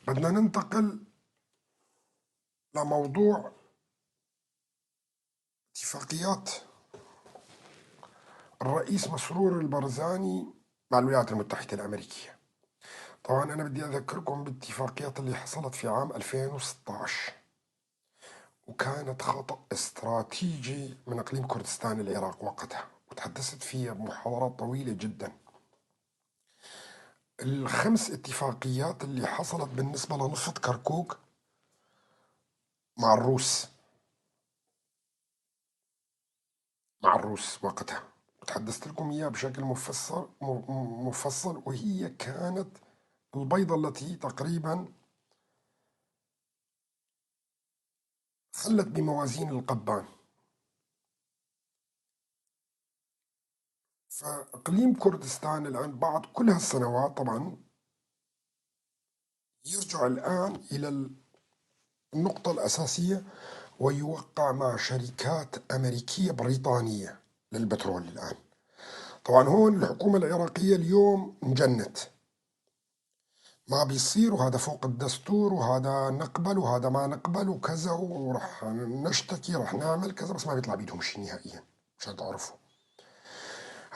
بدنا ننتقل لموضوع اتفاقيات الرئيس مسرور البرزاني مع الولايات المتحدة الأمريكية. طبعا أنا بدي أذكركم بالاتفاقيات اللي حصلت في عام 2016، وكانت خطأ استراتيجي من إقليم كردستان العراق وقتها، وتحدثت فيها بمحاضرات طويلة جدا. الخمس اتفاقيات اللي حصلت بالنسبة لنفط كركوك مع الروس، وقتها وتحدثت لكم إياه بشكل مفصل، وهي كانت البيضة التي تقريبا خلت بموازين القبان. فإقليم كردستان الآن بعد كل هالسنوات طبعا يرجع الآن إلى النقطة الأساسية ويوقع مع شركات أمريكية بريطانية للبترول الآن. طبعا هون الحكومة العراقية اليوم انجنت، ما بيصير وهذا فوق الدستور وهذا نقبل وهذا ما نقبل وكذا ورح نشتكي رح نعمل كذا، بس ما بيطلع بيدهم شيء نهائيا مشان تعرفوا.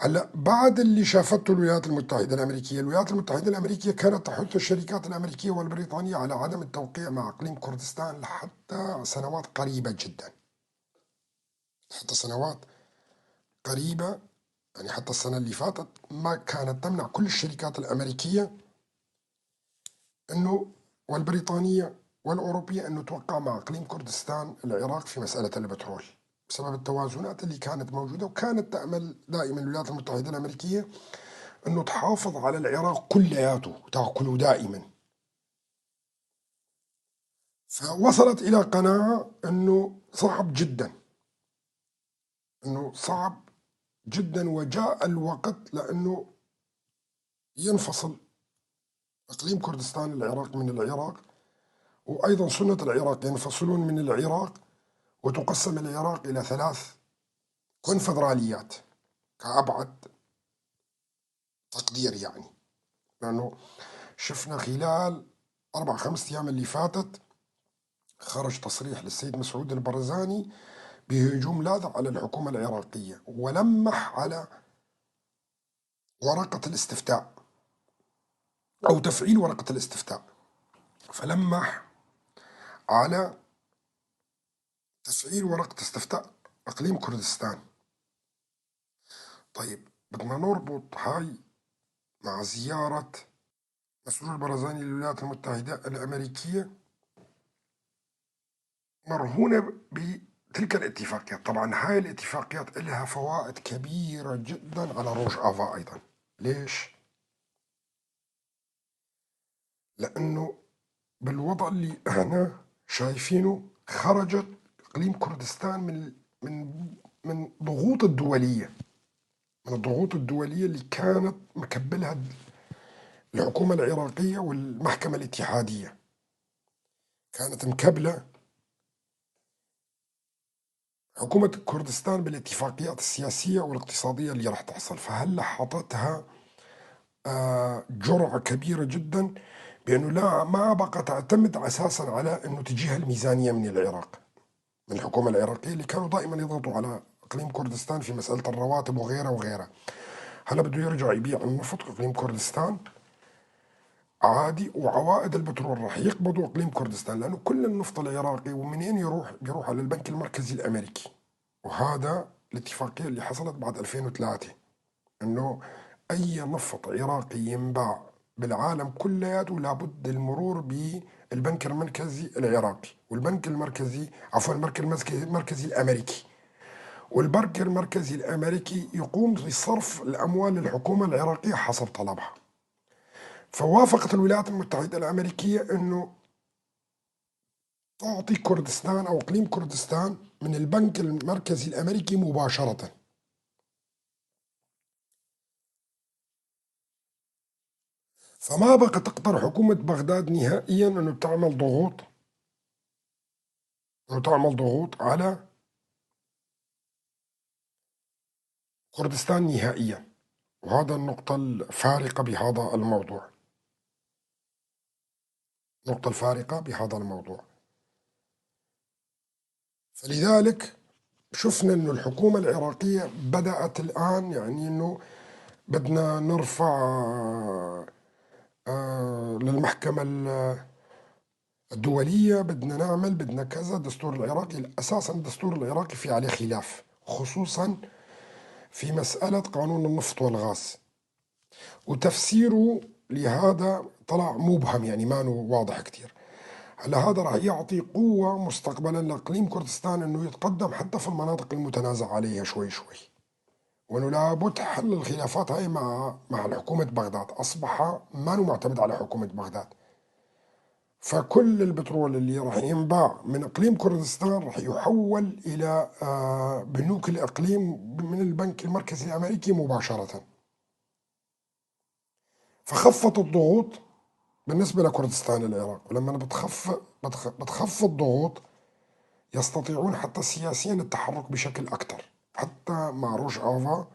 هلا بعد اللي شافته الولايات المتحدة الأمريكية، الولايات المتحدة الأمريكية كانت تحث الشركات الأمريكية والبريطانية على عدم التوقيع مع إقليم كردستان لحتى سنوات قريبة جدا، حتى سنوات قريبة، يعني حتى السنة اللي فاتت ما كانت تمنع كل الشركات الأمريكية إنه والبريطانية والأوروبية إنه توقع مع إقليم كردستان العراق في مسألة البترول بسبب التوازنات اللي كانت موجودة. وكانت تأمل دائما الولايات المتحدة الأمريكية أنه تحافظ على العراق كلياته وتأكله دائما. فوصلت إلى قناعة أنه صعب جدا، أنه صعب جدا، وجاء الوقت لأنه ينفصل إقليم كردستان العراق من العراق، وأيضا سنة العراق ينفصلون من العراق، وتقسم العراق إلى 3 كونفدراليات كأبعد تقدير، يعني لأنه شفنا خلال 4-5 أيام اللي فاتت خرج تصريح للسيد مسعود البرزاني بهجوم لاذع على الحكومة العراقية، ولمح على ورقة الاستفتاء أو تفعيل ورقة الاستفتاء، فلمح على تفعيل ورقة استفتاء إقليم كردستان. طيب بدنا نربط هاي مع زيارة مسرور البرزاني للولايات المتحدة الأمريكية مرهونة بتلك الاتفاقيات. طبعا هاي الاتفاقيات لها فوائد كبيرة جدا على روج آفا أيضا. ليش؟ لأنه بالوضع اللي احنا شايفينه خرجت إقليم كردستان من من من ضغوط الدولية، من الضغوط الدولية اللي كانت مكبلها الحكومة العراقية والمحكمة الاتحادية، كانت مكبلة حكومة كردستان بالاتفاقيات السياسية والاقتصادية اللي راح تحصل. فهلا حطتها جرعة كبيرة جدا بأنه لا ما بقى تعتمد أساسا على أنه تجيها الميزانية من العراق، من الحكومة العراقية اللي كانوا دائما يضغطوا على إقليم كردستان في مسألة الرواتب وغيرها وغيرها. هلا بده يرجع يبيع النفط إقليم كردستان عادي، وعوائد البترول راح يقبضوا إقليم كردستان، لأنه كل النفط العراقي ومنين يروح؟ بيروح على البنك المركزي الأمريكي. وهذا الاتفاقية اللي حصلت بعد 2003، إنه أي نفط عراقي ينباع بالعالم كلياته لابد المرور بالبنك المركزي العراقي، والبنك المركزي عفوا البنك المركزي الأمريكي، والبنك المركزي الأمريكي يقوم بصرف الأموال للحكومة العراقية حسب طلبها. فوافقت الولايات المتحدة الأمريكية أنه تعطي كردستان أو إقليم كردستان من البنك المركزي الأمريكي مباشرة. فما بقى تقدر حكومة بغداد نهائيا أنه تعمل ضغوط، أنه تعمل ضغوط على كردستان نهائيا. وهذا النقطة الفارقة بهذا الموضوع. النقطة الفارقة بهذا الموضوع. فلذلك شفنا أنه الحكومة العراقية بدأت الآن يعني أنه بدنا نرفع للمحكمة الدولية، بدنا نعمل، بدنا كذا. الدستور العراقي أساسا الدستور العراقي في عليه خلاف، خصوصا في مسألة قانون النفط والغاز، وتفسيره لهذا طلع مبهم، يعني ما واضح كتير. هلا هذا راح يعطي قوة مستقبلا لإقليم كردستان أنه يتقدم حتى في المناطق المتنازع عليها شوي شوي، وأنه لابد حل الخلافات هاي مع حكومة بغداد. أصبح ما معتمد على حكومة بغداد، فكل البترول اللي راح ينباع من إقليم كردستان راح يحول إلى بنوك الإقليم من البنك المركزي الأمريكي مباشرة. فخفت الضغوط بالنسبة لكردستان العراق، ولما بتخف الضغوط يستطيعون حتى سياسيا التحرك بشكل أكثر، حتى مع روج آفا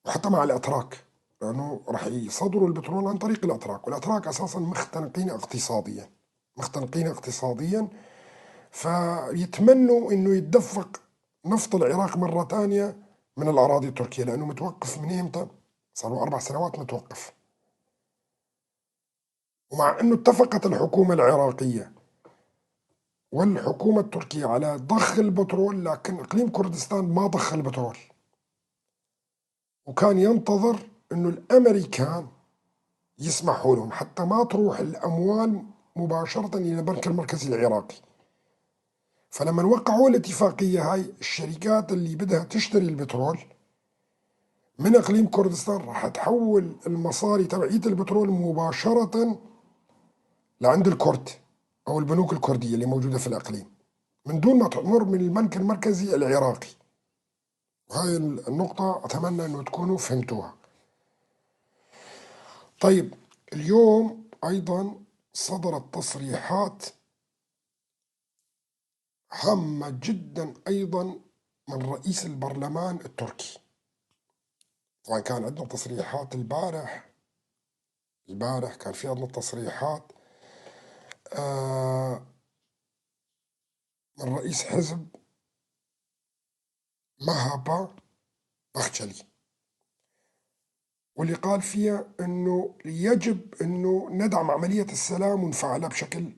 وحتى مع الأتراك، لأنه راح يصدروا البترول عن طريق الأتراك، والأتراك أساسا مختنقين اقتصاديا، مختنقين اقتصاديا، فيتمنوا أنه يتدفق نفط العراق مرة ثانية من الأراضي التركية، لأنه متوقف من إمتى؟ صار له 4 سنوات متوقف. ومع أنه اتفقت الحكومة العراقية والحكومة التركية على ضخ البترول، لكن إقليم كردستان ما ضخ البترول، وكان ينتظر أنه الأمريكان يسمحوا لهم حتى ما تروح الأموال مباشرة إلى البنك المركزي العراقي. فلما وقعوا الاتفاقية هاي، الشركات اللي بدها تشتري البترول من إقليم كردستان راح تحول المصاري تبعية البترول مباشرة لعند الكرد أو البنوك الكردية اللي موجودة في الإقليم، من دون ما تمر من البنك المركزي العراقي. وهاي النقطة أتمنى أنه تكونوا فهمتوها. طيب، اليوم أيضا صدرت تصريحات هامة جدا أيضا من رئيس البرلمان التركي. طبعا كان عندنا تصريحات البارح كان في عندنا تصريحات من رئيس حزب مهابا بختشلي، واللي قال فيها أنه يجب أنه ندعم عملية السلام ونفعلها بشكل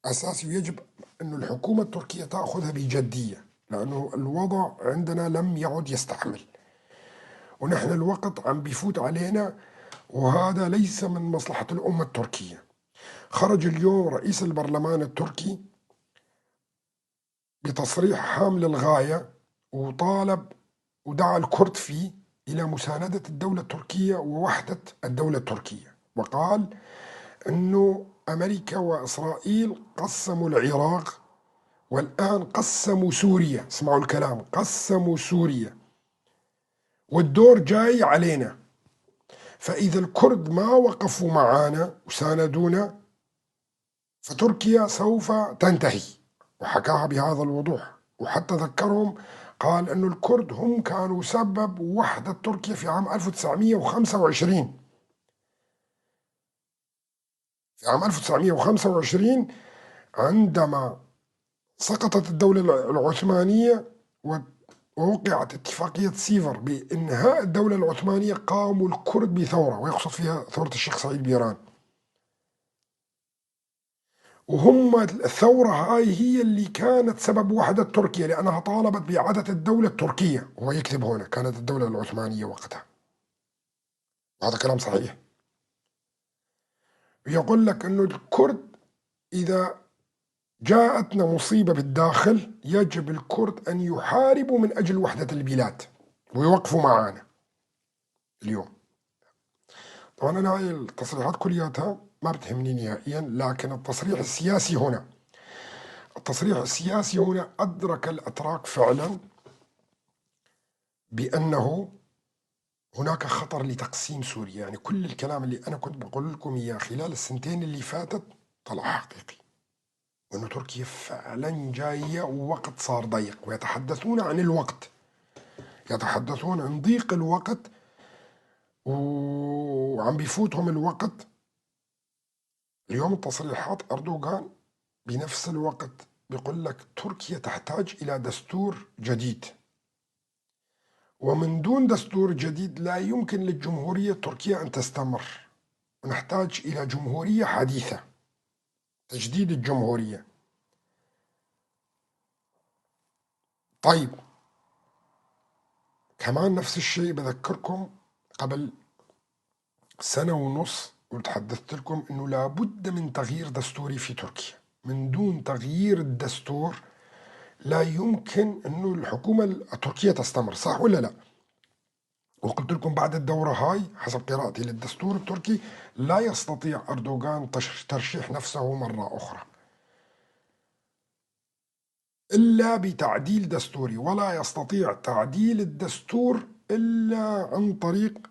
أساسي، ويجب أنه الحكومة التركية تأخذها بجدية، لأنه الوضع عندنا لم يعد يستحمل، ونحن الوقت عم بيفوت علينا، وهذا ليس من مصلحة الأمة التركية. خرج اليوم رئيس البرلمان التركي بتصريح هام للغاية، وطالب ودعا الكرد فيه إلى مساندة الدولة التركية ووحدة الدولة التركية، وقال أنه أمريكا وإسرائيل قسموا العراق، والآن قسموا سوريا. اسمعوا الكلام، قسموا سوريا، والدور جاي علينا، فإذا الكرد ما وقفوا معانا وساندونا فتركيا سوف تنتهي. وحكاها بهذا الوضوح، وحتى ذكرهم قال أنه الكرد هم كانوا سبب وحدة تركيا في عام 1925. في عام 1925 عندما سقطت الدولة العثمانية ووقعت اتفاقية سيفر بإنهاء الدولة العثمانية، قاموا الكرد بثورة، ويقصد فيها ثورة الشيخ سعيد بيران. وهم الثورة هاي هي اللي كانت سبب وحدة تركيا، لأنها طالبت بإعادة الدولة التركية. وهو يكذب هنا، كانت الدولة العثمانية وقتها، وهذا كلام صحيح. يقول لك أنه الكرد إذا جاءتنا مصيبة بالداخل يجب الكرد أن يحاربوا من أجل وحدة البلاد ويوقفوا معانا. اليوم طبعا أنا هاي التصريحات كلياتها ما بتهمني نهائيا، لكن التصريح السياسي هنا، التصريح السياسي هنا أدرك الأتراك فعلا بأنه هناك خطر لتقسيم سوريا. يعني كل الكلام اللي أنا كنت بقول لكم إياه خلال السنتين اللي فاتت طلع حقيقي، وأنه تركيا فعلا جاية ووقت صار ضيق، ويتحدثون عن الوقت، يتحدثون عن ضيق الوقت وعم بيفوتهم الوقت اليوم تصريحات أردوغان بنفس الوقت بيقول لك تركيا تحتاج إلى دستور جديد، ومن دون دستور جديد لا يمكن للجمهورية التركية أن تستمر، ونحتاج إلى جمهورية حديثة، تجديد الجمهورية. طيب كمان نفس الشيء بذكركم قبل سنة ونص وتحدثت لكم أنه لابد من تغيير دستوري في تركيا. من دون تغيير الدستور لا يمكن أنه الحكومة التركية تستمر، صح ولا لا؟ وقلت لكم بعد الدورة هاي حسب قراءتي للدستور التركي لا يستطيع أردوغان ترشيح نفسه مرة أخرى إلا بتعديل دستوري، ولا يستطيع تعديل الدستور إلا عن طريق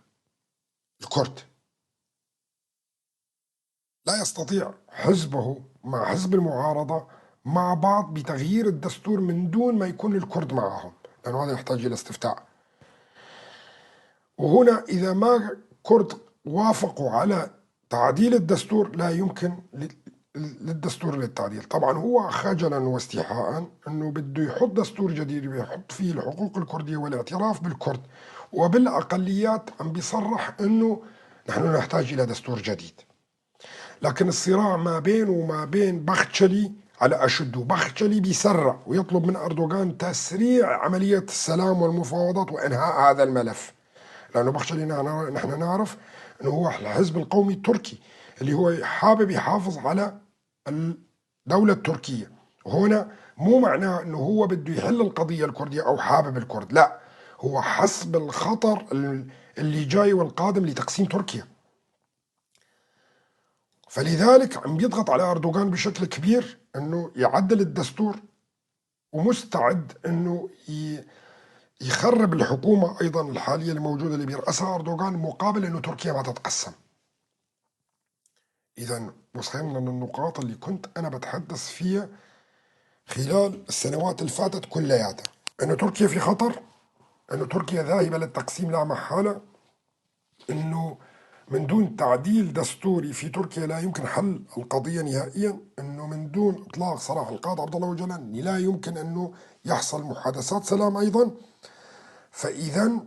الكرد. لا يستطيع حزبه مع حزب المعارضة مع بعض بتغيير الدستور من دون ما يكون الكرد معهم، لأنه هذا يحتاج إلى استفتاء. وهنا إذا ما كرد وافقوا على تعديل الدستور لا يمكن للدستور للتعديل. طبعا هو خجلا واستحاء أنه بده يحط دستور جديد ويحط فيه الحقوق الكردية والاعتراف بالكرد وبالأقليات، عم بيصرح أنه نحن نحتاج إلى دستور جديد. لكن الصراع ما بينه وما بين بختشلي على أشده. بختشلي بيسرع ويطلب من أردوغان تسريع عملية السلام والمفاوضات وإنهاء هذا الملف، لأنه بختشلي نحن نعرف أنه هو الحزب القومي التركي اللي هو حابب يحافظ على الدولة التركية. وهنا مو معناه أنه هو بده يحل القضية الكردية أو حابب الكرد، لا، هو حسب الخطر اللي جاي والقادم لتقسيم تركيا. فلذلك عم بيضغط على أردوغان بشكل كبير أنه يعدل الدستور، ومستعد أنه يخرب الحكومة أيضا الحالية الموجودة اللي بيرأسها أردوغان مقابل أنه تركيا ما تتقسم. إذا وصلنا للنقاط اللي كنت أنا بتحدث فيها خلال السنوات اللي فاتت كلياتها، أنه تركيا في خطر، أنه تركيا ذاهبة للتقسيم لا محالة، أنه من دون تعديل دستوري في تركيا لا يمكن حل القضية نهائيا، أنه من دون إطلاق سراح القائد عبد الله أوجلان لا يمكن أنه يحصل محادثات سلام أيضا. فإذا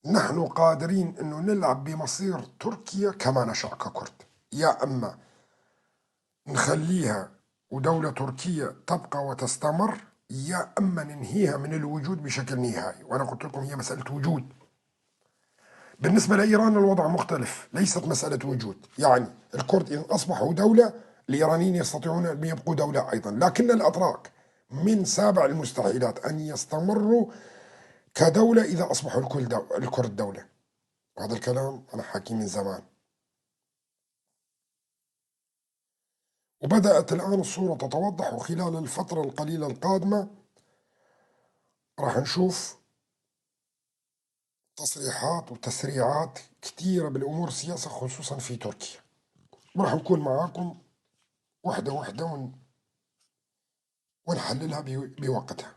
نحن قادرين أنه نلعب بمصير تركيا كما نشاء ككرد، يا أما نخليها ودولة تركية تبقى وتستمر، يا أما ننهيها من الوجود بشكل نهائي. وأنا قلت لكم هي مسألة وجود. بالنسبة لإيران الوضع مختلف، ليست مسألة وجود، يعني الكرد إن أصبحوا دولة الإيرانيين يستطيعون أن يبقوا دولة أيضا، لكن الأتراك من سابع المستحيلات أن يستمروا كدولة إذا أصبحوا الكرد دولة. وهذا الكلام أنا حاكي من زمان. وبدأت الآن الصورة تتوضح، وخلال الفترة القليلة القادمة راح نشوف تصريحات وتسريعات كثيرة بالأمور السياسية خصوصا في تركيا. وراح نكون معاكم وحدة وحدة ونحللها بوقتها.